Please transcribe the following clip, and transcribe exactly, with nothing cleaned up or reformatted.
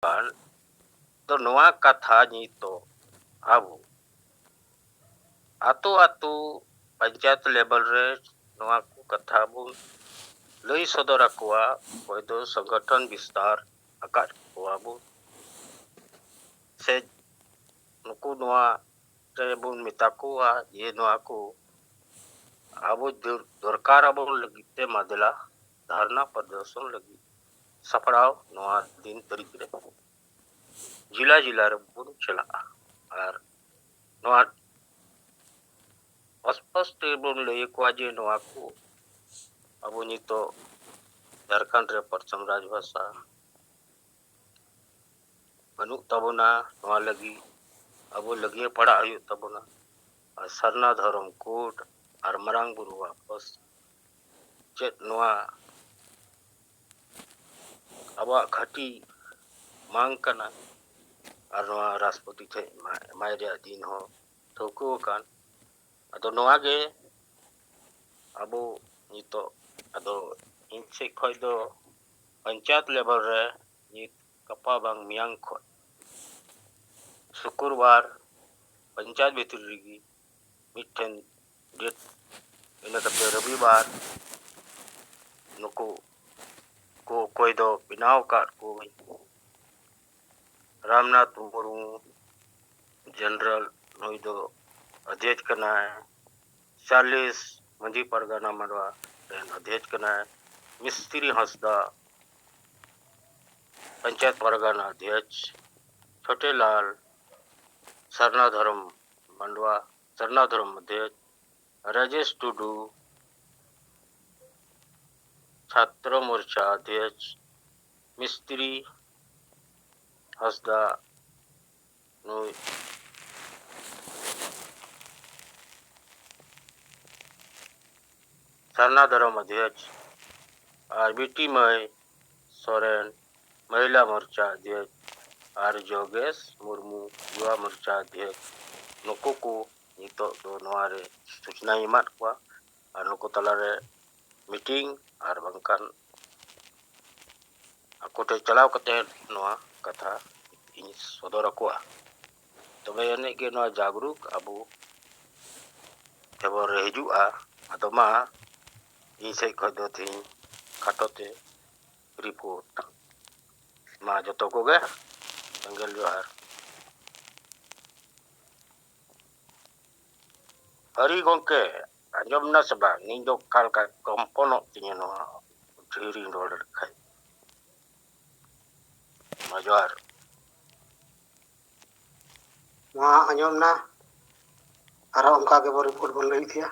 ᱠᱟᱱ ᱫᱚ ᱱᱚᱣᱟ ᱠᱟᱛᱷᱟ ᱱᱤᱛᱚᱜ ᱟᱵᱚ ᱟᱛᱳ ᱟᱛᱳ ᱯᱚᱧᱪᱟᱭᱮᱛ level ᱨᱮ ᱱᱚᱣᱟ ᱠᱚ ᱠᱟᱛᱷᱟ ᱵᱚᱱ ᱞᱟᱹᱭ ᱥᱚᱫᱚᱨ ᱟᱠᱚᱣᱟ᱾ ᱚᱠᱚᱭ ᱫᱚ ᱥᱚᱝᱜᱚᱴᱷᱚᱱ ᱵᱤᱥᱛᱟᱨ ᱟᱠᱟᱫ ᱠᱚᱣᱟ ᱵᱚᱱ, ᱥᱮ ᱱᱩᱠᱩ ᱱᱚᱣᱟ ᱨᱮᱵᱚᱱ ᱢᱮᱛᱟ ᱠᱚᱣᱟ ᱡᱮ ᱱᱚᱣᱟ ᱠᱚ ᱟᱵᱚ ᱫᱚᱨ-, ᱫᱚᱨᱠᱟᱨ ᱟᱵᱚᱱ ᱞᱟᱹᱜᱤᱫ ᱛᱮ ᱢᱟ ᱫᱮᱞᱟ ᱫᱷᱟᱨᱱᱟ ᱯᱨᱚᱫᱚᱨᱥᱚᱱ ᱞᱟᱹᱜᱤᱫ ᱥᱟᱯᱲᱟᱣ ᱱᱚᱣᱟ ᱫᱤᱱ ᱛᱟᱹᱨᱤᱠᱷ ᱨᱮ ᱡᱮᱞᱟ ᱡᱮᱞᱟ ᱨᱮᱵᱚᱱ ᱪᱟᱞᱟᱜᱼᱟ᱾ ᱟᱨ ᱱᱚᱣᱟ ᱚᱥᱯᱚᱥᱴ ᱛᱮᱵᱚᱱ ᱞᱟᱹᱭ ᱟᱠᱚᱣᱟ ᱡᱮ ᱱᱚᱣᱟ ᱠᱚ ᱟᱵᱚ ᱱᱤᱛᱚᱜ ᱡᱷᱟᱲᱠᱷᱚᱸᱰ ᱨᱮ ᱯᱨᱚᱛᱷᱚᱢ ᱨᱟᱡᱽᱵᱷᱟᱥᱟ ᱵᱟᱹᱱᱩᱜ ᱛᱟᱵᱚᱱᱟ᱾ ᱱᱚᱣᱟ ᱞᱟᱹᱜᱤᱫ ᱟᱵᱚ ᱞᱟᱹᱜᱤᱭᱟᱹ ᱯᱟᱲᱟᱜ ᱦᱩᱭᱩᱜ ᱛᱟᱵᱚᱱᱟ᱾ ᱟᱨ ᱥᱟᱨᱱᱟ ᱫᱷᱚᱨᱚᱢ code ᱟᱨ ᱢᱟᱨᱟᱝ ᱵᱩᱨᱩ ᱣᱟᱯᱚᱥ ᱪᱮᱫ ᱱᱚᱣᱟ ᱟᱵᱚᱣᱟᱜ ᱠᱷᱟᱹᱴᱤ ᱢᱟᱝ ᱠᱟᱱᱟ᱾ ᱟᱨ ᱱᱚᱣᱟ ᱨᱟᱥᱴᱨᱚᱯᱚᱛᱤ ᱴᱷᱮᱱ ᱮᱢᱟᱭ, ᱮᱢᱟᱭ ᱨᱮᱭᱟᱜ ᱫᱤᱱ ᱦᱚᱸ ᱴᱷᱟᱹᱣᱠᱟᱹ ᱟᱠᱟᱱ᱾ ᱟᱫᱚ ᱱᱚᱣᱟ ᱜᱮ ᱟᱵᱚ ᱱᱤᱛᱚᱜ, ᱟᱫᱚ ᱤᱧ ᱥᱮᱫ ᱠᱷᱚᱱ ᱫᱚ ᱯᱚᱧᱪᱟᱭᱮᱛ level ᱨᱮ ᱱᱤᱛ ᱜᱟᱯᱟ ᱵᱟᱝ ᱢᱮᱭᱟᱝ ᱠᱷᱚᱱ ᱥᱩᱠᱨᱵᱟᱨ ᱯᱚᱧᱪᱟᱭᱮᱛ ᱵᱷᱤᱛᱨᱤ ᱨᱮᱜᱮ ᱢᱤᱫᱴᱷᱮᱱ date, ᱤᱱᱟᱹ ᱠᱟᱛᱮ ᱨᱚᱵᱤᱵᱟᱨ ᱱᱩᱠᱩ ᱠᱚ ᱚᱠᱚᱭ ᱫᱚ ᱵᱮᱱᱟᱣ ᱟᱠᱟᱫ ᱠᱚᱣᱟᱹᱧ, ᱨᱟᱢᱱᱟᱛᱷ ᱢᱩᱨᱢᱩ general, ᱱᱩᱭ ᱫᱚ ᱚᱫᱷᱭᱚᱠᱷ ᱠᱟᱱᱟᱭ᱾ ᱪᱟᱨᱞᱤᱥ ᱢᱟᱹᱡᱷᱤ ᱯᱟᱨᱜᱟᱱᱟ ᱢᱟᱰᱣᱟ ᱨᱮᱱ ᱚᱫᱷᱭᱚᱠᱷ ᱠᱟᱱᱟᱭ᱾ ᱢᱤᱥᱛᱨᱤ ᱦᱟᱸᱥᱫᱟ ᱯᱚᱧᱪᱟᱭᱮᱛ ᱯᱟᱨᱜᱟᱱᱟ ᱚᱫᱷᱭᱚᱠᱷ᱾ ᱪᱷᱳᱴᱮ ᱞᱟᱞ ᱥᱟᱨᱱᱟ ᱫᱷᱚᱨᱚᱢ ᱢᱟᱰᱣᱟ, ᱥᱟᱨᱱᱟ ᱫᱷᱚᱨᱚᱢ ᱚᱫᱷᱭᱚᱠᱷ᱾ ᱨᱟᱡᱮᱥ ᱴᱩᱰᱩ ᱪᱷᱟᱛᱨᱚ ᱢᱳᱨᱪᱟ ᱚᱫᱷᱭᱚᱠᱷ᱾ ᱢᱤᱥᱛᱨᱤ ᱦᱟᱸᱥᱫᱟ, ᱱᱩᱭ ᱥᱟᱨᱱᱟ ᱫᱷᱚᱨᱚᱢ ᱚᱫᱷᱭᱚᱠᱷ, ᱟᱨ ᱵᱤᱴᱤ ᱢᱟᱹᱭ ᱥᱚᱨᱮᱱ ᱢᱚᱦᱤᱞᱟ ᱢᱳᱨᱪᱟ ᱚᱫᱷᱭᱚᱠᱷ, ᱟᱨ ᱡᱳᱜᱮᱥ ᱢᱩᱨᱢᱩ ᱡᱩᱣᱟ ᱢᱳᱨᱪᱟ ᱚᱫᱷᱭᱚᱠᱷ᱾ ᱱᱩᱠᱩ ᱠᱚ ᱱᱤᱛᱚᱜ ᱫᱚ ᱱᱚᱣᱟ ᱨᱮ ᱥᱩᱪᱱᱟᱧ ᱮᱢᱟᱫ ᱠᱚᱣᱟ᱾ ᱟᱨ ᱱᱩᱠᱩ ᱛᱟᱞᱟᱨᱮ meeting ᱟᱨ ᱵᱟᱝᱠᱷᱟᱱ ᱟᱠᱚ ᱴᱷᱮᱱ ᱪᱟᱞᱟᱣ ᱠᱟᱛᱮ ᱱᱚᱣᱟ ᱠᱟᱛᱷᱟ ᱤᱧ ᱥᱚᱫᱚᱨ ᱟᱠᱚᱣᱟ᱾ ᱛᱚᱵᱮ ᱟᱹᱱᱤᱡ ᱜᱮ ᱱᱚᱣᱟ ᱡᱟᱜᱽᱨᱩᱠ ᱟᱵᱚ ᱛᱮᱵᱚᱱ ᱦᱤᱡᱩᱜᱼᱟ᱾ ᱟᱫᱚ ᱢᱟ ᱤᱧ ᱥᱮᱫ ᱠᱷᱚᱱ ᱫᱚ ᱛᱮᱦᱮᱧ ᱠᱷᱟᱴᱚ ᱛᱮ ᱨᱤᱯᱳᱨᱴ᱾ ᱢᱟ ᱡᱚᱛᱚ ᱠᱚᱜᱮ ᱥᱮᱸᱜᱮᱞ ᱡᱚᱦᱟᱨ᱾ ᱦᱟᱹᱨᱤ ᱜᱚᱢᱠᱮ, ᱟᱸᱡᱚᱢ ᱮᱱᱟ ᱥᱮ ᱵᱟᱝ? ᱤᱧ ᱫᱚ ᱚᱠᱟ ᱞᱮᱠᱟ ᱠᱚᱢᱯᱚᱱᱚᱜ ᱛᱤᱧᱟᱹ ᱱᱚᱣᱟ ᱰᱷᱮᱨᱤᱧ ᱨᱚᱲ ᱞᱮᱠᱷᱟᱡ᱾ ᱢᱟ ᱡᱚᱦᱟᱨ᱾ ᱢᱟ ᱟᱸᱡᱚᱢ ᱮᱱᱟ, ᱟᱨᱦᱚᱸ ᱚᱱᱠᱟ ᱜᱮᱵᱚᱱ ᱨᱤᱯᱳᱨᱴ ᱵᱚᱱ ᱞᱟᱹᱭ ᱤᱫᱤᱭᱟ᱾